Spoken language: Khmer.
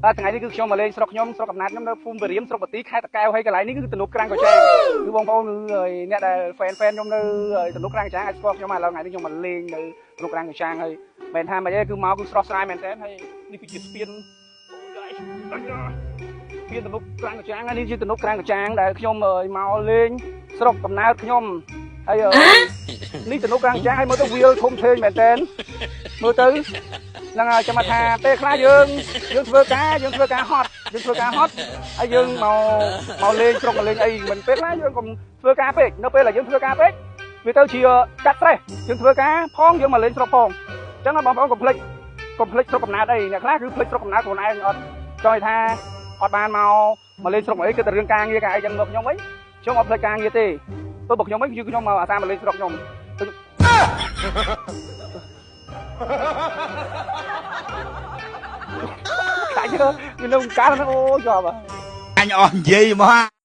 បាទថ្ងៃនេះគឺខ្ញុំមកលេងស្រុកខ្ញុំស្រុកកំណើតខ្ញុំនៅភូមិពរៀមស្រុកបាទីខេត្តតាកែវហើយកន្លែងនេះគឺទំនប់ក្រាំងកចាងគឺបងប្អូនគឺអ្នកដែល fan fan ខ្ញុំនៅទំនប់ក្រាំងកចាងអាចស្គាល់ខ្ញុំឥឡូវថ្ងៃនេះខ្ញុំមកលេងនៅទំនប់ក្រាំងកចាងហើយមិនថាមិនទេគឺមកគឺស្រស់ស្រាយមែនតើហើយនេះគឺជាស្ពានស្ពានទំនប់ក្រាំងកចាងហើយនេះជាទំនប់ក្រាំងកចាងដែលខ្ញុំមកលេងស្រុកកំណើតខ្ញុំហើយនេះទំនប់ក្រាំងកចាងហើយមើលទៅវាលធំធេងមែនតើមើលទៅហ្នឹងហើយចាំថាពេលខ្លះយើងយើងធ្វើការយើងធ្វើការហត់យើងធ្វើការហត់ហើយយើងមកមកលេងស្រុកមកលេងអីមិនពេលខ្លះយើងកុំធ្វើការពេកនៅពេលដែលយើងធ្វើការពេកវាទៅជាកាត់ stress យើងធ្វើការផងយើងមកលេងស្រុកផងអញ្ចឹងបងប្អូនកុំភ្លេចកុំភ្លេចស្រុកកំណើតអីអ្នកខ្លះគឺភ្លេចស្រុកកំណើតខ្លួនឯងអត់ចង់ឲ្យថាអត់បានមកមកលេងស្រុកមកអីគឺតែរឿងការងារការអីចឹងមកខ្ញុំវិញខ្ញុំអត់ភ្លេចការងារទេទោះបើខ្ញុំវិញគឺខ្ញុំមកអាសាមកលេងស្រុកខ្ញុំ កាច់វានៅកាលហ្នឹងអូជាប់ អញអស់និយាយមក។